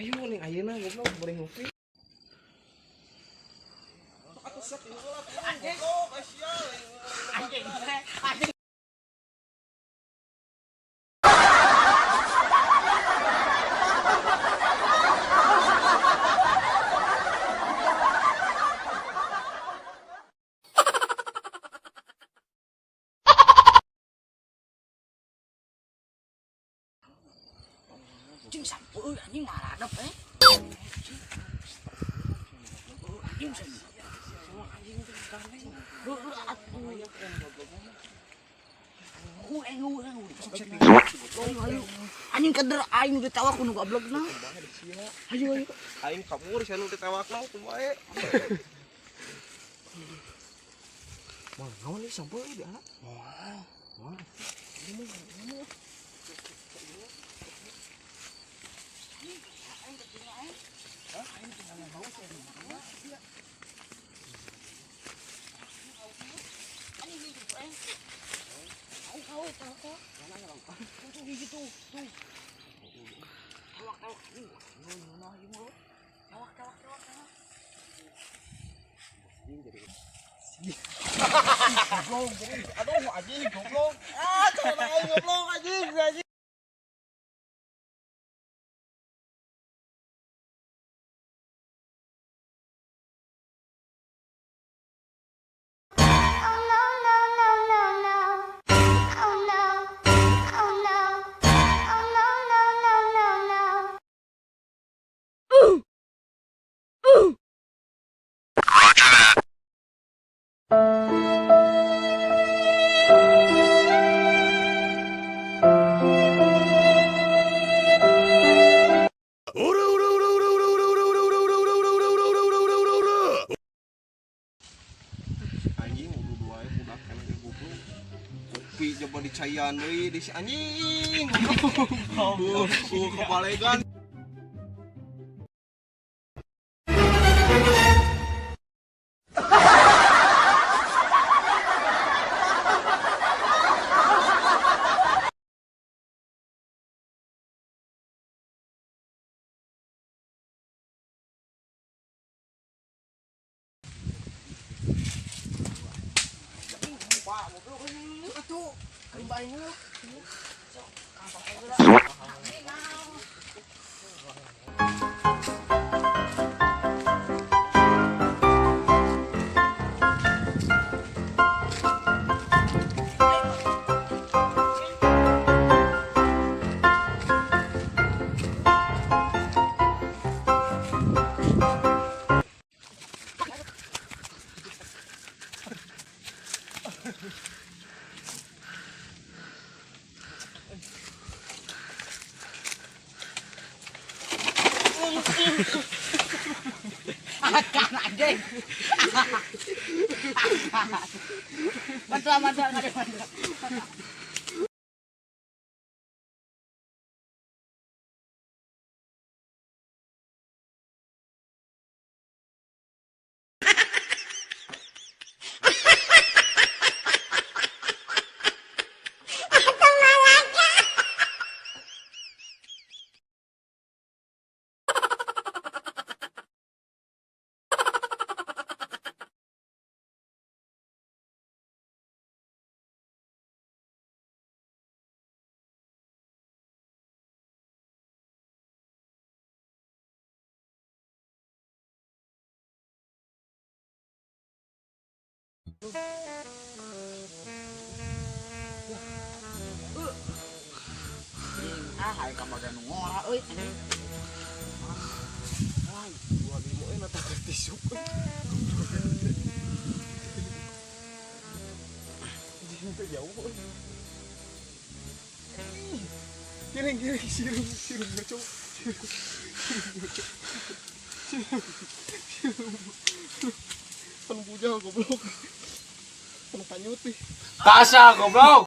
Ayo ning ayeuna goblok boleh ngopi. Anjing. Anjing sampe anjing maradep eh. Anjing semua anjing teh gandeng. Ayo. Anjing keder aing ditewak ku nu goblokna. Ayo ayo. Aing kabur sia nu ditewakna kumaha. Moal naon ieu sampe di anak. Moal. Moal. Aduh anjing goblok. Ah, goblok anjing anjing. Coba dicayan deui di si anjing. Kebalegan. Akan anjing. Bantu bantu bantu. Ah, hayang ka maganu ngora euy. Natakan tisu. Anjing teh jauh euy. Ih, giring giring sirum sirum bocok. Sirum sirum bocok. Sirum sirum. Pan bujal goblok. Pan kanyut nih. Kasa goblok.